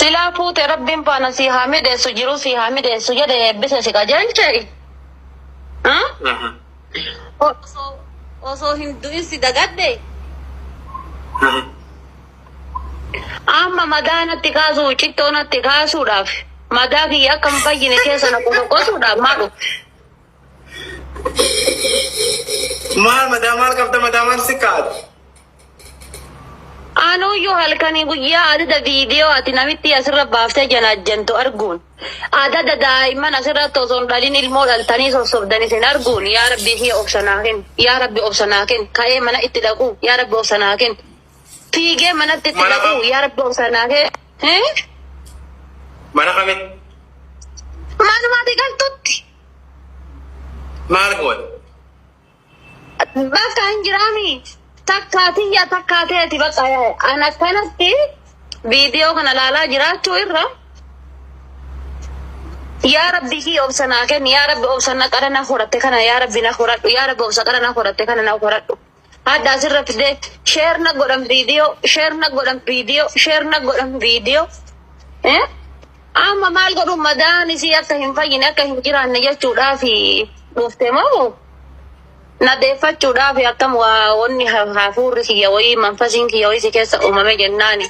Silaa fuute rabbiin faana sii haa midheessu jiruu sii haa midheessu jedhe eebbise si qajeelche. Osoo osoo hin du'in si dagadhe. Amma madaa natti kaasuu cittoo natti kaasuudhaaf madaa kiyya akka hin fayyine keessa na qosoqosuudhaaf maa dhufte? Maal madaa maal qabda madaa maal si kaa'ate? Anuyyuu halkanii guyyaa adada viidiyoo ati namitti asirra baaftee janaajjantu arguun adada daa'imman asirratti osoo hin dhalin ilmoo dhaltanii sossobdan isin arguun yaa rabbii kiyya obsa naa kenni yaa rabbi obsa naa kenni ka'ee mana itti dhaquu yaa rabbi obsa naa kenni fiigee manatti itti Mana dhaquu kam? yaa rabbi obsa naa kenni. Mana kamitti? Manuma ati galtutti. Maal goote? Bakka hin jiraami. Takkaa tiyya takkaa teeti bakka an akkanatti viidiyoo kana laalaa jiraachuu irra yaa rabbi kii obsa naa kenni yaa rabbi obsa na qara na horatte kana yaa rabbi na horadhu yaa rabbi obsa qara na horatte kana na horadhu hadda asirra fidee sheer na godhan viidiyoo sheer na godhan viidiyoo sheer na godhan viidiyoo eh amma maal godhu madaan isii akka hin fayyine akka hin jiraanne jechuudhaafi dhufte moo Na deeffachuudhaaf akkam waa wanni hafuurri kiyya wayii manfasiin kiyya wayii si keessa uumame jennaani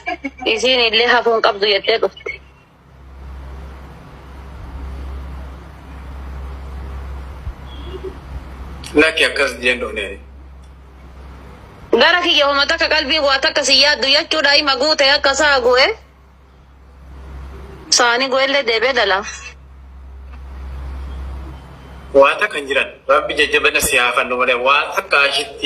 isiin illee hafuun qabdu jettee dhufte. Lakki akkas jeen dhufne ani. Gara kiyya homa takka qalbii waa takka si yaaddu jechuudha ima guute akka isaa gu'e saani gu'ellee deebi'ee dala. Waa takka hin jiran. Rabbi jajjabina si haa kennu malee waa takka ashitti.